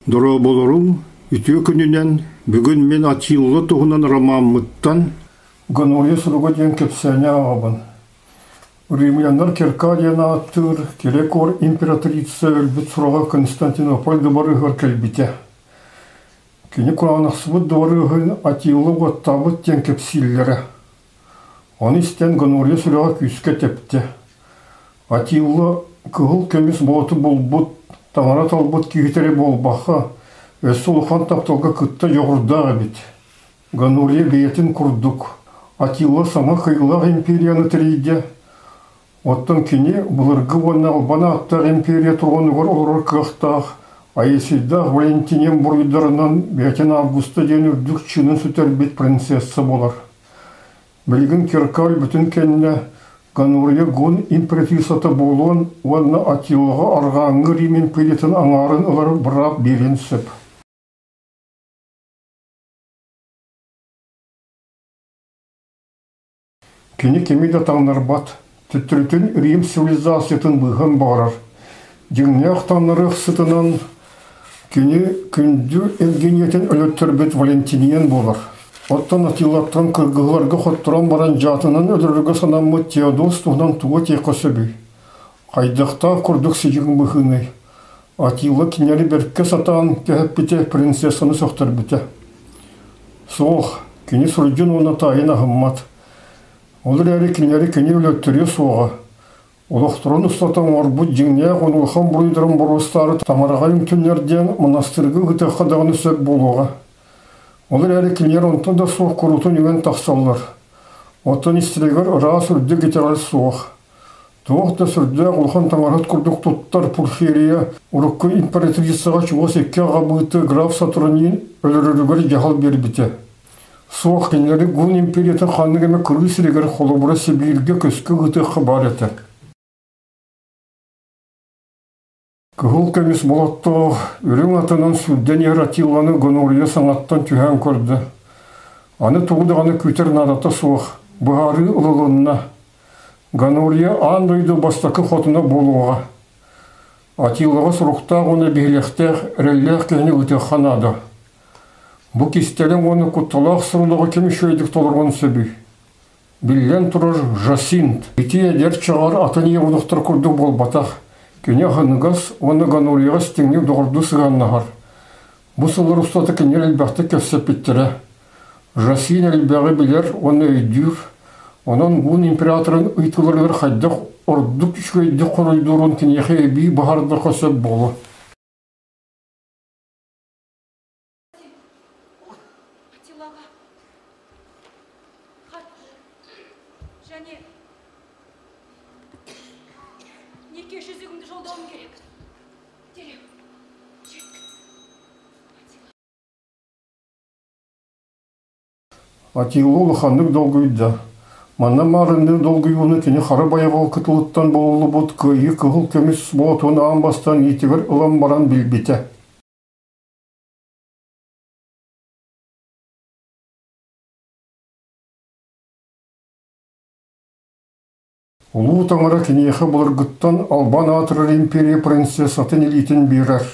Дорооболоруҥ, үтүө күнүнэн! Бүгүн мин Атилла туһунан ромаммыттан Гонория суруга диэн кэпсээни ааҕабын. Римляннар Кирка диэн ааттыыр Кирекор императрица өлбүт сураҕа Константинополь дыбарыаһыгар кэлбитэ. Кини кураанахсыбыт дыбарыаһын Атилла уоттаабыт диэн кэпсииллэрэ. Ону истэн Гонория сүрэҕэ күүскэ тэптэ. Атилла кыһыл көмүс болоту булбут, таҥара талбыт киһитэ эрэ буолбакка, өссө улахан тапталга кытта дьоҕурдаах эбит. Гонория бэйэтин курдук, Атилла саҥа кыйылаах империяны тэрийдэ, оттон кини былыргы уонна албан ааттаах империя тронугар олорор кыахтаах Аисийдаах Валентиниан буруйдарынан бэйэтин Августа диэн үрдүк чыынын сүтэрбит принцесса буолар. Билигин Киркаль бүтүн кэннэ Гонория Гун императрицата буолуон уонна Атилаҕа арҕааҥҥы Рим империятын аҥаарын ылар быраап биэриэн сөп. Кини кими да таҥнарбат, төттөрүтүн Рим цивилизациятын быыһан баҕарар. Дьиҥнээх таҥнарыах сытынан Кини күндү Евгениятын өлөттөрбүт Валентиниан буолар. Оттон Атилаттан кыргыһыларга хотторон баран дьаатынан өлөрөргө санаммыт Теодос туһунан тугу этиэххэ сөбүй? Хайдахтаах курдук сидьиҥ быһыыный? Атилла кинилэри бэркэ сатаан кэһэппитэ принцессаны сөхтөрбүтэ. Суох, кини сурдьун уонна таайын аһыммат. Ол эрээри кинилэри кини өлөттөрүө суоҕа. Олохторун устата оҥорбут дьиҥнээх улахан буруйдарын боруостаары таҥараҕа үҥтүннэр диэн монастырга ыытыахха даҕаны сөп буолуоҕа. Ол эрээри кинилэр онтон да суох куруутун үҥэн тахсаллар. Оттон истэригэр ыраас үрдүк итэҕэл суох. Туох да сүрдээх улахан таҥараһыт курдук туттар Пурфирия урукку императрицаҕа чугас икки аҕабыыты граф Сатурнин өлөрөрүгэр дьаһал биэрбитэ. Суох, кинилэри Гун империятын ханнык эмэ кырыы сиригэр холобура Сибииргэ көскө ыытыахха баар этэ. Кыһыл көмүс болоттоох үрүҥ атынан сүүрдэн иһэр Атилланы Гонория саҥаттан түһээн көрдө. Аны тугу даҕаны күүтэр наадата суох, быһаарыы ылылынна. Гонория аан дойду бастакы хотуна буолуоҕа. Атиллаҕа суруктаах уонна биһилэхтээх, эрэллээх киһини ыытыахха наада. Бу кистэлэҥ уонна кутталаах сорудоҕу ким үчүгэйдик толоруон сөбүй? Биллэн турар, Жасинт. Ити эдэр чаҕар атын ийэ курдук буолбатах. Кини аһыныгас уонна гонорияҕа истиҥник доҕордуу сыһыаннаһар. Бу сыллар устата кинилэр элбэхтик кэпсэппиттэрэ. Жасин элбэҕи билэр уонна өйдүүр. Онон Гун императорын ыйытыыларыгар хайдах ордук үчүгэйдик хоруйдуурун киниэхэ эбии баһардахха сөп буолуо. Атилаға хат және неке жүзігімді жолдауым керек. Дереу жеткіз. Атилла улаханнык долгуйда. Манна маарынныыр долгуйууну кини хара байҕал кытылыттан булуллубут кыайыы кыһыл көмүс болотун аан бастаан иитигэр ылан баран билбитэ. Улуу таҥара киниэхэ былыргыттан албан аатырар империя принцессатын илиитин биэрэр.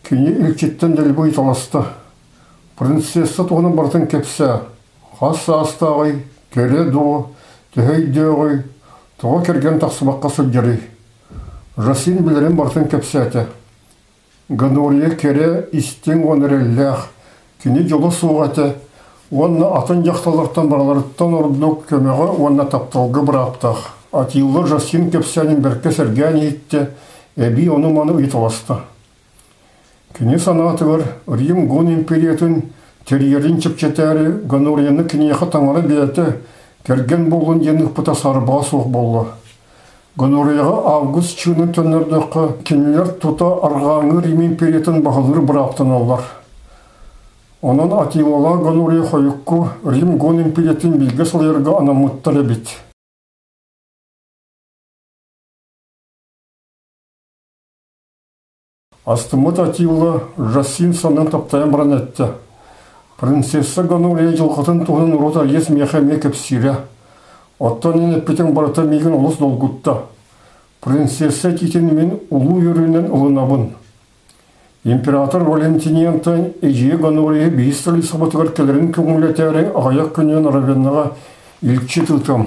Кини илчиттэн дэлби ыйыталаста. Принцесса туһунан барытын кэпсээ. Хас саастааҕый, кэрэ дуо, төһө өйдөөҕүй, тоҕо кэргэн тахсыбакка сылдьарый? Жасин билэрин барытын кэпсээтэ. Гонория кэрэ, истиҥ уонна эрэллээх, кини дьоло суох этэ уонна атын дьахталлартан барыларыттан ордук көмөҕө уонна тапталга бырааптаах. Атилла Жасин кэпсээнин бэркэ сэргээн иһиттэ, эбии ону-маны ыйыталаста. Кини санаатыгар Рим Гун империятын тэрийэрин чэпчэтээри Гонорияны киниэхэ таҥара бэйэтэ кэргэн буоллун диэн ыыппыта саарбаҕа суох буолла. Гонорияҕа август чыынын төннөрдөххө, кинилэр тута арҕааҥҥы Рим империятын баһылыыр бырааптаналлар. Онон Атилалаах Гонория хойукку Рим Гон империятын бииргэ салайарга анаммыттар эбит. Астыммыт Атилла Жасин саннын таптайан баран эттэ: «Принцесса Гонория дьылҕатын туһунан урут Алиес миэхэ эмиэ кэпсиирэ. Оттон эн эппитиҥ барыта миигин олус долгутта. Принцесса этиитин мин улуу үөрүүнэн ылынабын. Император Валентиниантан эдьиийэ Гонория биир столицабытыгар кэлэрин көҥүллэтээри аҕыйах күнүнэн Равеннаҕа илчи тыытам.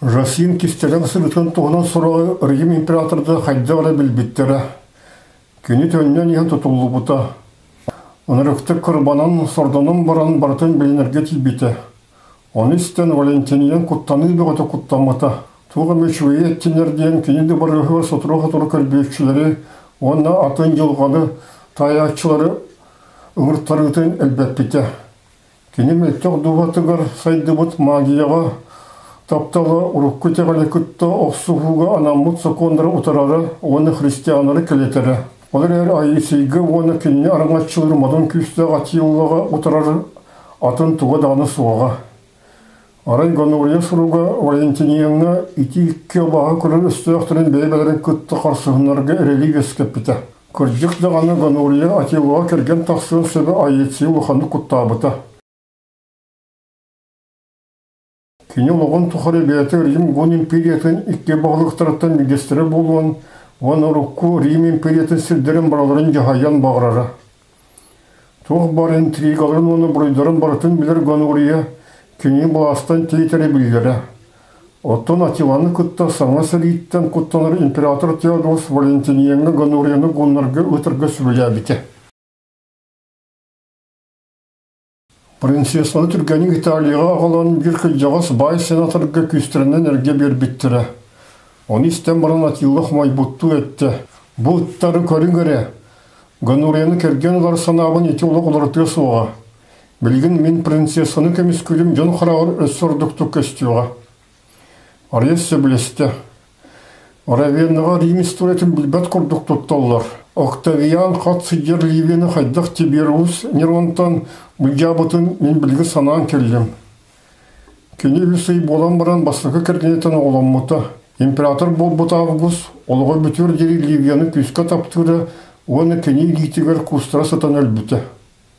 Жасин кистэлэҥ сырыытын туһунан сураҕы Рим императорда хайдах эрэ билбиттэрэ. Кини төннөн иһэн тутуллубута. Ынырыктык кырбанан, сордонон баран барытын билинэргэ тиийбитэ. Ону истэн Валентиниан куттаныы бөҕөтө куттаммыта. Туох эмэ үчүгэйи эттинэр диэн кини дыбарыаһыгар сотору-сотору көрбүөччүлэри уонна атын дьылҕаны таайааччылары ыҥыртарыытын элбэппитэ. Кини мөлтөх дууһатыгар сайдыбыт магияҕа таптала урукку итэҕэли кытта охсуһууга анаммыт сокуоннары утарара уонна христианнары кэлэтэрэ. Ол эрээри Айыысыйга уонна кинини араҥаччылыыр модун күүстээх Атиллаҕа утарар атын туга даҕаны суоҕа. Арай Гонория суруга Валентиниаҥҥа ити икки абааһы көрөр өстөөхтөрүн бэйэ-бэйэлэрин кытта харсыһыннарга эрэли үөскэппитэ. Кырдьык даҕаны Гонория Атиллаҕа кэргэн тахсыан сөбө Аэций улаханнык куттаабыта. Кини олоҕун тухары бэйэтэ Рим Гун империятын икки баһылыктарыттан биирдэстэрэ буолуон уонна урукку Рим империятын сирдэрин барыларын дьаһайан баҕарара. Туох баар интригаларын уонна буруйдарын барытын билэр Гонория кини былаастан тэйитэрэ биллэрэ. Оттон Атиланы кытта саҥа сэрииттэн куттанар император Теодос Валентиниаҥҥа Гонорияны гуннарга ыытарга сүбэлээбитэ. Принцессаны түргэнник Италияҕа аҕалан биир кырдьаҕас баай сенаторга күүстэринэн эргэ биэрбиттэрэ. Ону истэн баран Атилла хомойбуттуу эттэ: «Бу ыттары көрүҥ эрэ, Гонорияны кэргэн ылар санаабын ити олох уларытыа суоҕа. Билигин мин принцессаны көмүскүүрүм дьон хараҕар өссө ордуктук көстүөҕэ». Арыйас сөбүлэстэ. Равеннаҕа Рим историятын билбэт курдук тутталлар. Октавиан хат сылдьар Ливияны хайдах Тибериус Неронтан былдьаабытын мин билигин санаан кэллим. Кини үс ый буолан баран бастакы кэргэниттэн оҕоломмута. Император буолбут Август олоҕо бүтүөр диэри Ливияны күүскэ таптыыра уонна кини илиитигэр куустара сытан өлбүтэ.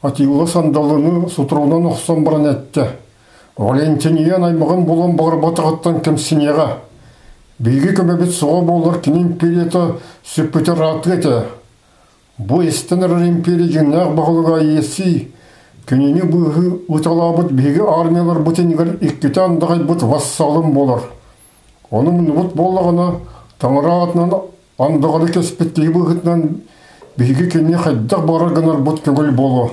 Атилла сандалыны сутуругунан охсон баран эттэ: «Валентиниан аймаҕын булан баҕарбатаҕыттан кэмсиниэҕэ. Биһиги көмөбүт суоҕа буоллар кини империята сүппүтэ ыраатыа этэ. Бу эстэн эрэр империя дьиҥнээх баһылыга Иессий кинини быыһыы ыталаабыт биһиги армияларбыт иннигэр иккитэ андаҕайбыт вассалым буолар. Ону муннубут буоллаҕына, таҥара аатынан андаҕары кэспит киһи быһыытынан биһиги кинини хайдах баҕарар гынарбыт көҥүл буолуо.